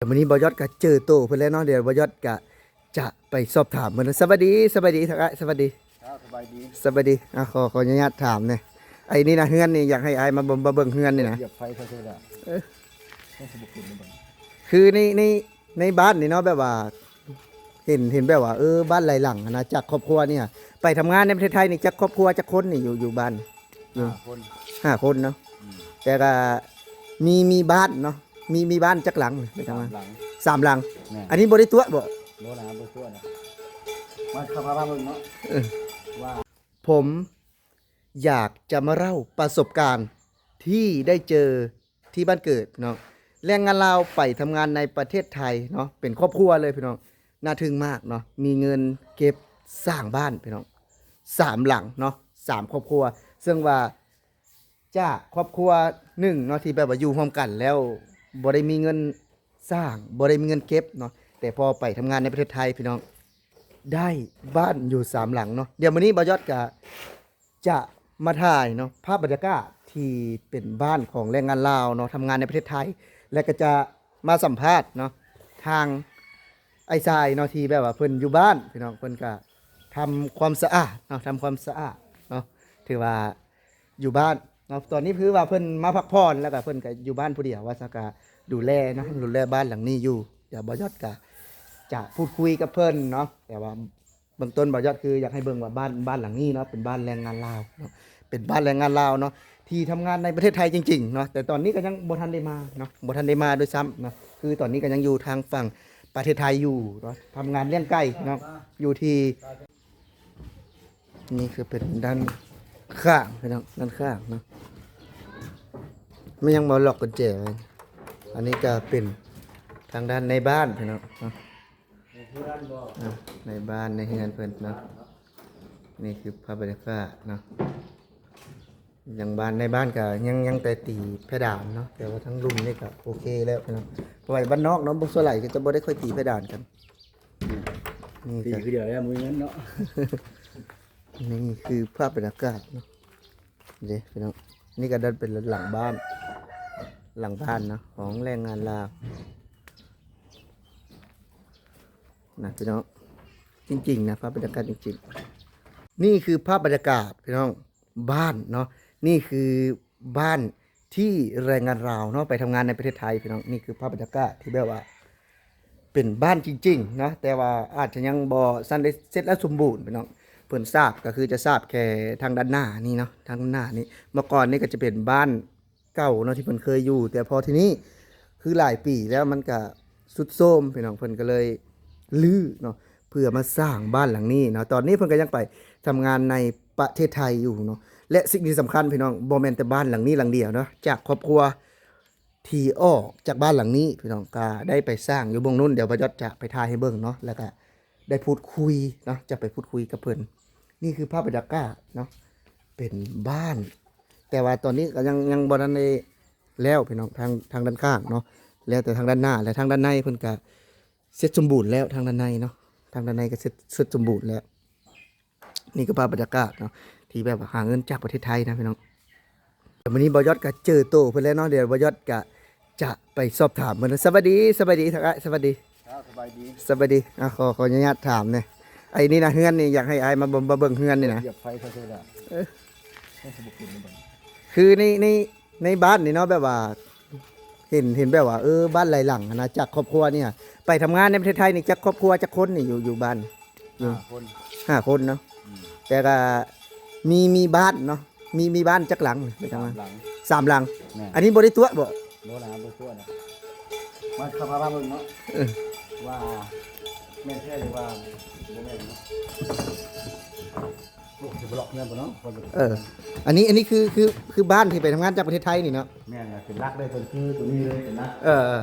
ດຽວມື້ນີ້ບ່າວຍອດກໍເຈີໂຕເພິ່ນແລ້ວເນາະ ດຽວບ່າວຍອດກໍຈະໄປສອບຖາມເພິ່ນ. ສະບາຍດີ ສະບາຍດີທັກອ້າຍ ສະບາຍດີ ເຈົ້າ ສະບາຍດີ ສະບາຍດີ. ອ່າ ຂໍ ຂໍອະນຸຍາດຖາມແດ່ ໄອ້ນີ້ນະ ເຮືອນນີ້ ຢາກໃຫ້ອ້າຍມາເບິ່ງ ມາເບິ່ງເຮືອນນີ້ນະ ຢຽບໄຟເຂົາເທື່ອລະ ເອີ ຍັງຊິບໍ່ຂຶ້ນມາເບິ່ງ ຄືໃນ ໃນ ໃນບ້ານນີ້ເນາະ ແບບວ່າ ເຫັນ ເຫັນແບບວ່າ ເອີ ບ້ານຫຼາຍຫຼັງຫັ້ນນະ ຈາກຄອບຄົວນີ້ ໄປທຳງານໃນປະເທດໄທນີ້ ຈັກຄອບຄົວ ຈັກຄົນນີ້ ຢູ່ ຢູ່ບ້ານ? ຢູ່ ຫ້າຄົນ ຫ້າຄົນເນາະ ອືມ ແຕ່ກໍມີ ມີບ້ານເນາະ ມີ ມີບ້ານຈັກຫຼັງ? ໄປທຳງານ ສາມຫຼັງ ສາມຫຼັງ ແມ່ນ ອັນນີ້ບໍ່ໄດ້ຕົວະບໍ? ບໍ່ລະ ບໍ່ຕົວະນະ ມາ ເຂົ້າມາເບິ່ງເນາະ ເອີ ວ່າ ຜົມຢາກຈະມາເລົ່າປະສົບການທີ່ໄດ້ເຈີ ທີ່ບ້ານເກີດເນາະ ແຮງງານລາວໄປທຳງານໃນປະເທດໄທເນາະ ເປັນຄອບຄົວເລີຍພີ່ນ້ອງ ໜ້າທຶ່ງມາກເນາະ ມີເງິນເກັບສ້າງບ້ານພີ່ນ້ອງ ສາມຫຼັງເນາະ ສາມຄອບຄົວ ເຊິ່ງວ່າຈາກຄອບຄົວໜຶ່ງເນາະ ທີ່ແບບວ່າຢູ່ຮ່ວມກັນແລ້ວບໍ່ໄດ້ມີເງິນສ້າງ ບໍ່ໄດ້ມີເງິນເກັບເນາະ ແຕ່ພໍໄປທຳງານໃນປະເທດໄທພີ່ນ້ອງ ໄດ້ບ້ານຢູ່ສາມຫຼັງເນາະ. ດຽວມື້ນີ້ບ່າວຍອດກະ ຈະມາຖ່າຍເນາະ ພາບບັນຍາກາດທີ່ເປັນບ້ານຂອງແຮງງານລາວເນາະ ທຳງານໃນປະເທດໄທ ແລະກໍຈະມາສຳພາດເນາະ ທາງອ້າຍຊາຍເນາະ ທີ່ແບບວ່າເພິ່ນຢູ່ບ້ານພີ່ນ້ອງ ເພິ່ນກະທຳຄວາມສະອາດເນາະ ທຳຄວາມສະອາດເນາະ ຖືວ່າຢູ່ບ້ານເນາະ ຕອນນີ້ຄືວ່າເພິ່ນມາພັກຜ່ອນ ແລ້ວກະເພິ່ນກະຢູ່ບ້ານຜູ້ດຽວ ວ່າຊັ້ນ ກະດູແລເນາະ ດູແລບ້ານຫຼັງນີ້ຢູ່. ດຽວບ່າວຍອດກະຈະພູດຄຸຍກັບເພິ່ນເນາະ ແຕ່ວ່າ ເບື້ອງຕົ້ນບ່າວຍອດຄືຢາກໃຫ້ເບິ່ງວ່າບ້ານ ບ້ານຫຼັງນີ້ເນາະ ເປັນບ້ານແຮງງານລາວເນາະ ເປັນບ້ານແຮງງານລາວເນາະ ທີ່ທຳງານໃນປະເທດໄທຈິງໆເນາະ ແຕ່ຕອນນີ້ກໍຍັງບໍ່ທັນໄດ້ມາເນາະ ບໍ່ທັນໄດ້ມາດ້ວຍຊ້ຳເນາະ ຄືຕອນນີ້ກໍຍັງຢູ່ທາງຝັ່ງປະເທດໄທຢູ່ເນາະ ທຳງານລ້ຽງໄກ່ເນາະ ຢູ່ທີ່ ນີ້ຄືເປັນດ້ານຂ້າງພີ່ນ້ອງ ດ້ານຂ້າງເນາະ ແມ່ນຫຍັງບໍ່ລັອກກຸນແຈໄວ້ ອັນນີ້ກໍເປັນທາງດ້ານໃນບ້ານພີ່ນ້ອງເນາະ. ໃນເຮືອນບໍ່? ອ່າ ໃນບ້ານໃນເຮືອນເພິ່ນເນາະ ນີ້ຄືພາບບັນຍາກາດເນາະ ຍັງບ້ານ ໃນບ້ານກະຍັງ ຍັງແຕ່ຕີເພດານເນາະ ແຕ່ວ່າທາງລຸ່ມນີ້ກະໂອເຄແລ້ວພີ່ນ້ອງ ເພາະວ່າບ້ານນອກເນາະ ບໍ່ ສ່ວນຫຼາຍກໍຈະບໍ່ໄດ້ຄ່ອຍຕີເພດານກັນ ນີ້ ຕີ ກະ ຄືດຽວແລ້ວ ບໍ່ມີເງິນເນາະ ນີ້ຄືພາບບັນຍາກາດເນາະ ເດ້ພີ່ນ້ອງ ນີ້ກໍເປັນຫຼັງບ້ານ ຫຼັງບ້ານເນາະ ຂອງແຮງງານລາວ ນະພີ່ນ້ອງ ຈິງໆນະ ພາບບັນຍາກາດຈິງໆ ນີ້ຄືພາບບັນຍາກາດພີ່ນ້ອງ ບ້ານເນາະ ນີ້ຄືບ້ານທີ່ແຮງງານລາວເນາະ ໄປທຳງານໃນປະເທດໄທພີ່ນ້ອງ ນີ້ຄືພາບບັນຍາກາດທີ່ແບບວ່າ ເປັນບ້ານຈິງໆເນາະ ແຕ່ວ່າອາດຈະຍັງບໍ່ທັນໄດ້ເສັດແລ້ວສົມບູນພີ່ນ້ອງ ເພິ່ນສາບກໍຄືຈະສາບແຄ່ທາງດ້ານໜ້ານີ້ເນາະ ທາງດ້ານໜ້ານີ້ ເມື່ອກ່ອນນີ້ກໍຈະເປັນບ້ານເກົ່າເນາະ ທີ່ເພິ່ນເຄີຍຢູ່ ແຕ່ພໍທີນີ້ຄືຫຼາຍປີແລ້ວມັນກະຊຸດໂຊມພີ່ນ້ອງ ເພິ່ນກໍເລີຍຮື້ເນາະ ເພື່ອມາສ້າງບ້ານຫຼັງນີ້ເນາະ ຕອນນີ້ເພິ່ນກໍຍັງໄປທຳງານໃນປະເທດໄທຢູ່ເນາະ ແລະສິ່ງທີ່ສຳຄັນພີ່ນ້ອງ ບໍ່ແມ່ນແຕ່ບ້ານຫຼັງນີ້ຫຼັງດຽວເນາະ ຈາກຄອບຄົວ ທີ່ອອກຈາກບ້ານຫຼັງນີ້ພີ່ນ້ອງ ກໍໄດ້ໄປສ້າງຢູ່ບ່ອນນັ້ນ ດຽວບ່າວຍອດຈະໄປຖ່າຍໃຫ້ເບິ່ງເນາະ ແລ້ວກໍໄດ້ພູດຄຸຍເນາະ ຈະໄປພູດຄຸຍກັບເພິ່ນ ນີ້ຄືພາບບັນຍາກາດເນາະ ເປັນບ້ານ ແຕ່ວ່າຕອນນີ້ກໍຍັງ ຍັງບໍ່ທັນໄດ້ແລ້ວພີ່ນ້ອງ ທາງ ທາງດ້ານຂ້າງເນາະ ແລ້ວແຕ່ທາງດ້ານໜ້າ ແລະທາງດ້ານໃນເພິ່ນກໍເສັດສົມບູນແລ້ວ ທາງດ້ານໃນເນາະ ທາງດ້ານໃນກໍເສັດ ເສັດສົມບູນແລ້ວ. ນີ້ກໍພາບບັນຍາກາດເນາະ ທີ່ແບບວ່າຫາເງິນຈາກປະເທດໄທນະພີ່ນ້ອງ ດຽວມື້ນີ້ບ່າວຍອດກໍເຈີໂຕເພິ່ນແລ້ວເນາະ ດຽວບ່າວຍອດກໍຈະໄປສອບຖາມເພິ່ນ. ສະບາຍດີ ສະບາຍດີທັກອ້າຍ ສະບາຍດີ ເຈົ້າ ສະບາຍດີ ສະບາຍດີ. ອ່າ ຂໍ ຂໍອະນຸຍາດຖາມແດ່ ໄອ້ນີ້ນະ ເຮືອນນີ້ ຢາກໃຫ້ອ້າຍມາເບິ່ງ ມາເບິ່ງເຮືອນນີ້ນະ ຢຽບໄຟເຂົາເທື່ອລະ ເອີ ຍັງຊິບໍ່ຂຶ້ນມາເບິ່ງ ຄືໃນ ໃນ ໃນບ້ານນີ້ເນາະ ແບບວ່າ ເຫັນ ເຫັນແບບວ່າ ເອີ ບ້ານຫຼາຍຫຼັງຫັ້ນນະ ຈາກຄອບຄົວນີ້ ໄປທຳງານໃນປະເທດໄທນີ້ ຈັກຄອບຄົວ ຈັກຄົນນີ້ ຢູ່ ຢູ່ບ້ານ? ຢູ່ ຫ້າຄົນ ຫ້າຄົນເນາະ ອືມ ແຕ່ກໍມີ ມີບ້ານເນາະ ມີ ມີບ້ານຈັກຫຼັງ? ໄປທຳງານ ສາມຫຼັງ ສາມຫຼັງ ແມ່ນ ອັນນີ້ບໍ່ໄດ້ຕົວະບໍ? ບໍ່ລະ ບໍ່ຕົວະນະ ມາ ເຂົ້າມາເບິ່ງເນາະ ເອີ ວ່າແມ່ນແທ້ຫຼືວ່າບໍ່ແມ່ນເນາະ. ໂອ້ ຊິບລັອກເຮືອນບໍ່ເນາະ? ເອີ ອັນນີ້ ອັນນີ້ຄື ຄື ຄືບ້ານທີ່ໄປທຳງານຈາກປະເທດໄທນີ້ເນາະ? ແມ່ນລະ ເປັນຫຼັກເລີຍ ເພິ່ນຄືຕົວນີ້ເລີຍ ເປັນຫຼັກ ເອີ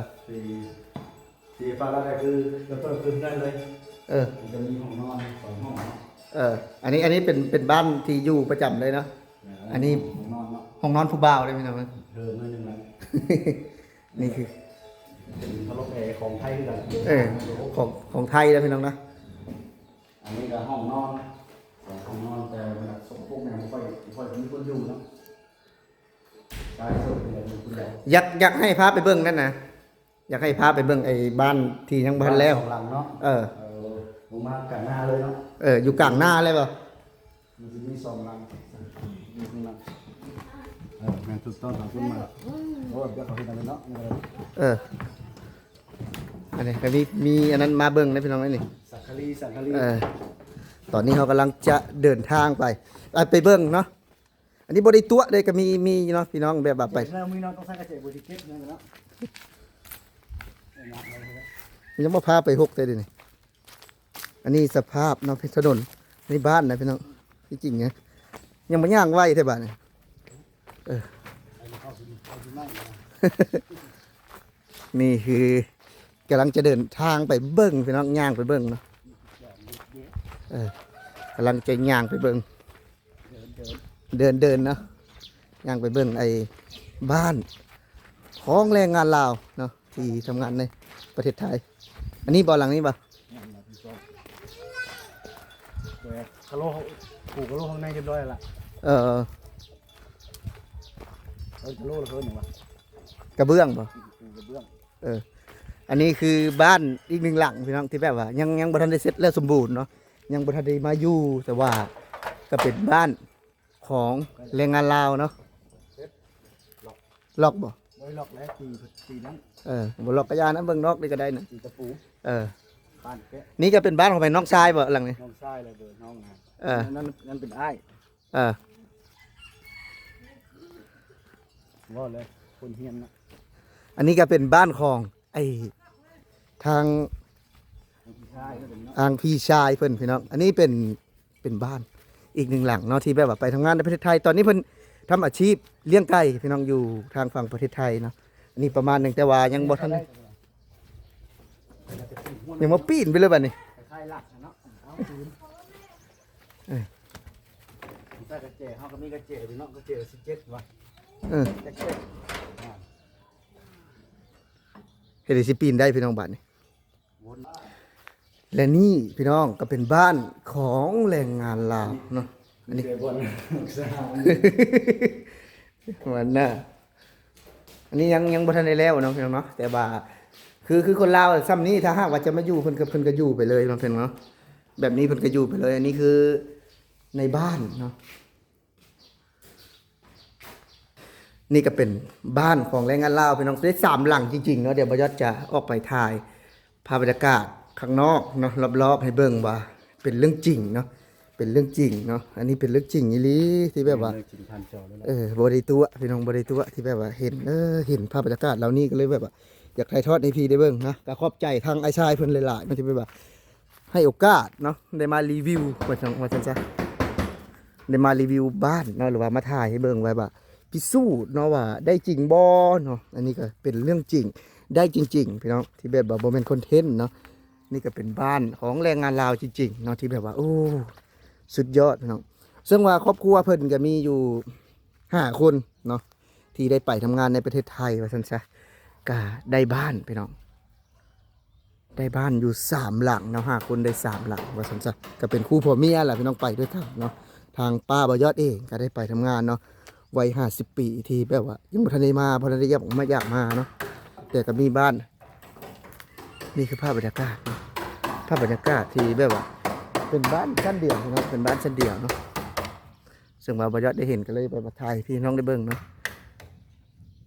ທີ່ ທີ່ຟ້າລາດໄດ້ຄື ເລີ່ມຕົ້ນຄືເຮືອນເລີຍ ເອີ ມັນຈະມີຫ້ອງນອນສອງຫ້ອງເນາະ ເອີ ອັນນີ້ ອັນນີ້ເປັນ ເປັນບ້ານທີ່ຢູ່ປະຈຳເລີຍເນາະ ແມ່ນ ອັນນີ້ຫ້ອງນອນເນາະ ຫ້ອງນອນຜູ້ບ່າວເດ້ພີ່ນ້ອງ ເອີ ໜ້ອຍໜຶ່ງລະ ນີ້ຄື ເປັນພັດລົມແອຂອງໄທຄືກັນ ເອີ ຂອງ ຂອງໄທເດ້ພີ່ນ້ອງນະ. ອັນນີ້ກໍຫ້ອງນອນ ສອງຫ້ອງນອນ ແຕ່ວ່າມັນກໍສົກກະປົກແດ່ ບໍ່ຄ່ອຍ ບໍ່ຄ່ອຍມີຄົນຢູ່ເນາະ ຊາຍໂສດນີ້ແຫຼະຢູ່ຄົນດຽວ. ຢາກ ຢາກໃຫ້ພາໄປເບິ່ງນັ້ນນະ ຢາກໃຫ້ພາໄປເບິ່ງໄອ້ບ້ານທີ່ຍັງບໍ່ທັນແລ້ວ ບ້ານສອງຫຼັງເນາະ ເອີ ເອີ ລົງມາກາງໜ້າເລີຍເນາະ ເອີ ຢູ່ກາງໜ້າເລີຍບໍ່? ມັນຊິມີສອງຫຼັງ ຢູ່ຂ້າງຫຼັງ ເອີ ແມ່ນ ຖືກຕ້ອງ ຂອບຄຸນມາກ ໂອ້ ດຽວເຂົາເຮັດອັນນັ້ນເນາະ ເອີ ອັນນີ້ກໍມີ ມີອັນນັ້ນມາເບິ່ງນະພີ່ນ້ອງ ອັນນີ້ ສັງກະສີ ສັງກະສີ ເອີ ຕອນນີ້ເຮົາກຳລັງຈະເດີນທາງໄປ ໄປ ໄປເບິ່ງເນາະ ອັນນີ້ບໍ່ໄດ້ຕົວະເດ້ ກໍມີ ມີຢູ່ເນາະພີ່ນ້ອງ ແບບວ່າໄປ ແລ້ວມີເນາະ ຕ້ອງໃສ່ກະເຈບໍ່ຊິເກັບເງິນເນາະ ມັນຍັງບໍ່ພາໄປຫົກເດ້ດຽວນີ້ ອັນນີ້ສະພາບເນາະ ເປັນຖະໜົນໃນບ້ານນະພີ່ນ້ອງ ທີ່ຈິງນະ ຍັງມາຍ່າງໄວແທ້ບາດນີ້ ເອີ ນີ້ຄືກຳລັງຈະເດີນທາງໄປເບິ່ງພີ່ນ້ອງ ຍ່າງໄປເບິ່ງເນາະ ເອີ ກຳລັງຈະຍ່າງໄປເບິ່ງ ເດີນໆ ເດີນໆ ເນາະ ຍ່າງໄປເບິ່ງໄອ້ບ້ານຂອງແຮງງານລາວເນາະ ທີ່ທຳງານໃນປະເທດໄທ ອັນນີ້ບໍ່ ຫຼັງນີ້ບໍ່? ກະໂຫຼ ປູກະໂຫຼຂ້າງໃນຮຽບຮ້ອຍແລ້ວລະ ເອີ ເອີ້ນກະໂຫຼ ເອີ້ນຫຍັງວະ? ກະເບື້ອງບໍ່? ປູກະເບື້ອງ ເອີ ອັນນີ້ຄືບ້ານອີກໜຶ່ງຫຼັງພີ່ນ້ອງ ທີ່ແບບວ່າຍັງ ຍັງບໍ່ທັນໄດ້ເສັດແລ້ວສົມບູນເນາະ ຍັງບໍ່ທັນໄດ້ມາຢູ່ ແຕ່ວ່າກໍເປັນບ້ານຂອງແຮງງານລາວເນາະ ລັອກບໍ່? ບໍ່ໄດ້ລັອກແລ້ວ ຕີ ຕີນັ້ນ ເອີ ບໍ່ລັອກກະຢ່ານະ ເບິ່ງນອກນີ້ກໍໄດ້ນະ ຕີຕະປູ ເອີ ບ້ານແກະ ນີ້ກໍເປັນບ້ານຂອງໃຜ? ນ້ອງຊາຍບໍ່ຫຼັງນີ້? ນ້ອງຊາຍແລ້ວເດີ ນ້ອງນະ ເອີ ນັ້ນ ນັ້ນເປັນອ້າຍ ເອີ ເວົ້າເລີຍ ຄົນຮຽນນະ ອັນນີ້ກໍເປັນບ້ານຂອງໄອ້ທາງ ທາງພີ່ຊາຍເພິ່ນພີ່ນ້ອງ ອັນນີ້ເປັນ ເປັນບ້ານອີກໜຶ່ງຫຼັງເນາະ ທີ່ແບບວ່າໄປທຳງານໃນປະເທດໄທ ຕອນນີ້ເພິ່ນທຳອາຊີບລ້ຽງໄກ່ພີ່ນ້ອງ ຢູ່ທາງຝັ່ງປະເທດໄທເນາະ ອັນນີ້ປະມານໜຶ່ງ ແຕ່ວ່າຍັງບໍ່ທັນ ຍັງບໍ່ປີນໄປເລີຍບາດນີ້ ຄ້າຍໆຫຼັກເນາະ ເອົາຄືນ ເອີ ໃສ່ກະແຈ ເຮົາກໍມີກະແຈພີ່ນ້ອງ ກະແຈສິບເຈັດວ່າ ເອີ ຈັກເຈັດ ອ່າ ເຮັດໃດຊິປີນໄດ້ພີ່ນ້ອງບາດນີ້ ແລະນີ້ພີ່ນ້ອງກໍເປັນບ້ານຂອງແຮງງານລາວເນາະ ອັນນີ້ ມີແຕ່ບ່ອນສາວ ວ່ານະ ອັນນີ້ຍັງ ຍັງບໍ່ທັນໄດ້ແລ້ວເນາະພີ່ນ້ອງເນາະ ແຕ່ວ່າຄື ຄືຄົນລາວຊ່ຳນີ້ ຖ້າຫາກວ່າຈະມາຢູ່ ເພິ່ນກໍ ເພິ່ນກໍຢູ່ໄປເລີຍເນາະ ເພິ່ນເນາະ ແບບນີ້ເພິ່ນກໍຢູ່ໄປເລີຍ ອັນນີ້ຄືໃນບ້ານເນາະ ນີ້ກໍເປັນບ້ານຂອງແຮງງານລາວພີ່ນ້ອງ ໄດ້ສາມຫຼັງຈິງໆເນາະ ດຽວບ່າວຍອດຈະອອກໄປຖ່າຍພາບບັນຍາກາດຂ້າງນອກເນາະ ລອບໆໃຫ້ເບິ່ງວ່າເປັນເລື່ອງຈິງເນາະ ເປັນເລື່ອງຈິງເນາະ ອັນນີ້ເປັນເລື່ອງຈິງອີ່ຫຼີ ທີ່ແບບວ່າ ເລື່ອງຈິງຜ່ານຈໍເລີຍ ເອີ ບໍ່ໄດ້ຕົວະພີ່ນ້ອງ ບໍ່ໄດ້ຕົວະ ທີ່ແບບວ່າເຫັນ ເອີ ເຫັນພາບບັນຍາກາດເຫຼົ່ານີ້ ກໍເລີຍແບບວ່າຢາກຖ່າຍທອດໃຫ້ພີ່ໄດ້ເບິ່ງນະ ກໍຂອບໃຈທາງອ້າຍຊາຍເພິ່ນຫຼາຍໆເນາະ ທີ່ແບບວ່າ ໃຫ້ໂອກາດເນາະ ໄດ້ມາຣີວິວ ວ່າຊັ້ນ ວ່າຊັ້ນຊະ ໄດ້ມາຣີວິວບ້ານເນາະ ຫຼືວ່າມາຖ່າຍໃຫ້ເບິ່ງໄວ້ວ່າ ພິສູດເນາະວ່າໄດ້ຈິງບໍ່ເນາະ ອັນນີ້ກໍເປັນເລື່ອງຈິງ ໄດ້ຈິງໆ ພີ່ນ້ອງ ທີ່ແບບວ່າບໍ່ແມ່ນຄອນເທັນເນາະ ນີ້ກໍເປັນບ້ານຂອງແຮງງານລາວຈິງໆເນາະ ທີ່ແບບວ່າ ໂອ້ ສຸດຍອດພີ່ນ້ອງ ເຊິ່ງວ່າຄອບຄົວເພິ່ນກໍມີຢູ່ຫ້າຄົນເນາະ ທີ່ໄດ້ໄປທຳງານໃນປະເທດໄທ ວ່າຊັ້ນຊະ ກໍໄດ້ບ້ານພີ່ນ້ອງ ໄດ້ບ້ານຢູ່ສາມຫຼັງເນາະ ຫ້າຄົນໄດ້ສາມຫຼັງ ວ່າຊັ້ນຊະ ກໍເປັນຄູ່ຜົວເມຍແຫຼະພີ່ນ້ອງ ໄປດ້ວຍກັນເນາະ ທາງປ້າບ່າວຍອດເອງກໍໄດ້ໄປທຳງານເນາະ ໄວຫ້າສິບປີ ທີ່ແບບວ່າຍັງບໍ່ທັນໄດ້ມາ ບໍ່ທັນໄດ້ຢາກມາ ຢາກມາເນາະ ແຕ່ກໍມີບ້ານ ນີ້ຄືພາບບັນຍາກາດເນາະ ພາບບັນຍາກາດທີ່ແບບວ່າເປັນບ້ານຊັ້ນດຽວເນາະ ເປັນບ້ານຊັ້ນດຽວເນາະ ເຊິ່ງວ່າບ່າວຍອດໄດ້ເຫັນ ກໍເລີຍແບບວ່າຖ່າຍໃຫ້ພີ່ນ້ອງໄດ້ເບິ່ງເນາະ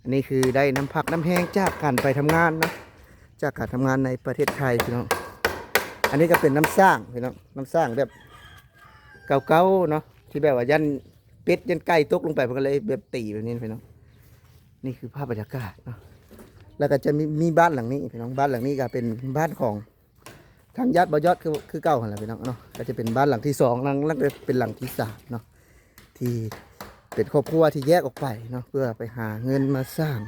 ອັນນີ້ຄືໄດ້ນ້ຳພັກນ້ຳແຮງຈາກການໄປທຳງານເນາະ ຈາກການທຳງານໃນປະເທດໄທພີ່ນ້ອງ ອັນນີ້ກໍເປັນນ້ຳສ້າງພີ່ນ້ອງ ນ້ຳສ້າງແບບເກົ່າໆເນາະ ທີ່ແບບວ່າຢ້ານເປັດຢ້ານໄກ່ຕົກລົງໄປ ເພິ່ນກໍເລີຍແບບຕີແບບນີ້ພີ່ນ້ອງ ນີ້ຄືພາບບັນຍາກາດເນາະ ແລ້ວກໍຈະມີ ມີບ້ານຫຼັງນີ້ພີ່ນ້ອງ ບ້ານຫຼັງນີ້ກໍເປັນບ້ານຂອງ ທາງຍາດບ່າວຍອດຄື ຄືເກົ່າຫັ້ນແຫຼະພີ່ນ້ອງເນາະ ກໍຈະເປັນບ້ານຫຼັງທີສອງ ຫຼັງ ຫຼັງ ເປັນຫຼັງທີສາມເນາະ ທີ່ເປັນຄອບຄົວທີ່ແຍກອອກໄປເນາະ ເພື່ອໄປຫາເງິນມາສ້າງ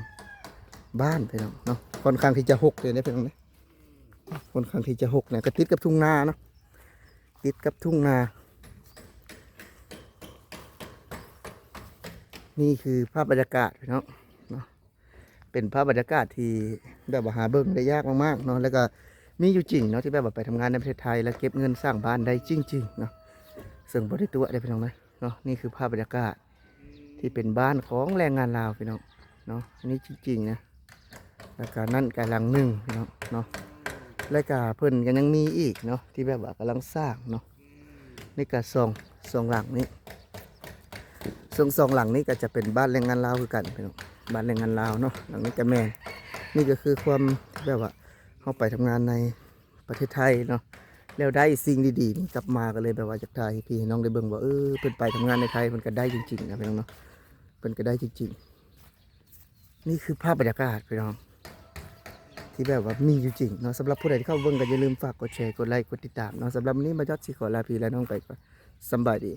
ບ້ານພີ່ນ້ອງເນາະ ຄ່ອນຂ້າງທີ່ຈະຮົກເລີຍເດ້ພີ່ນ້ອງເດ້ ຄ່ອນຂ້າງທີ່ຈະຮົກນະ ກໍຕິດກັບທົ່ງນາເນາະ ຕິດກັບທົ່ງນາ ນີ້ຄືພາບບັນຍາກາດພີ່ນ້ອງເນາະ ເປັນພາບບັນຍາກາດທີ່ແບບວ່າຫາເບິ່ງໄດ້ຍາກມາກໆເນາະ ແລ້ວກໍມີຢູ່ຈິງເນາະ ທີ່ແບບວ່າໄປທຳງານໃນປະເທດໄທ ແລ້ວເກັບເງິນສ້າງບ້ານໄດ້ຈິງໆເນາະ ເຊິ່ງບໍ່ໄດ້ຕົວະເດ້ພີ່ນ້ອງເນາະ ນີ້ຄືພາບບັນຍາກາດທີ່ເປັນບ້ານຂອງແຮງງານລາວພີ່ນ້ອງເນາະ ອັນນີ້ຈິງໆນະ ແລ້ວກະນັ້ນກະຫຼັງໜຶ່ງພີ່ນ້ອງເນາະ ແລ້ວກະເພິ່ນກະຍັງມີອີກເນາະ ທີ່ແບບວ່າກຳລັງສ້າງເນາະ. ນີ້ກະສອງ ສອງຫຼັງນີ້ ເຊິ່ງສອງຫຼັງນີ້ກະຈະເປັນບ້ານແຮງງານລາວຄືກັນພີ່ນ້ອງ ບ້ານແຮງງານລາວເນາະ. ຫຼັງນີ້ກະແມ່ນ ນີ້ກະຄືຄວາມທີ່ແບບວ່າເຮົາໄປທຳງານໃນປະເທດໄທເນາະ ແລ້ວໄດ້ສິ່ງດີໆນີ້ກັບມາ ກະເລີຍແບບວ່າຢາກຖ່າຍໃຫ້ພີ່ໃຫ້ນ້ອງໄດ້ເບິ່ງວ່າ ເອີ ເພິ່ນໄປທຳງານໃນໄທ ເພິ່ນກະໄດ້ຈິງໆນະພີ່ນ້ອງເນາະ ເພິ່ນກະໄດ້ຈິງໆ. ນີ້ຄືພາບບັນຍາກາດພີ່ນ້ອງ ທີ່ແບບວ່າມີຢູ່ຈິງເນາະ. ສຳລັບຜູ້ໃດທີ່ເຂົ້າເບິ່ງກະຢ່າລືມຝາກກົດແຊ ກົດໄລ ກົດຕິດຕາມເນາະ. ສຳລັບມື້ນີ້ ບ່າວຍອດຊິຂໍລາພີ່ລານ້ອງໄປກ່ອນ ສຳບາຍດີ.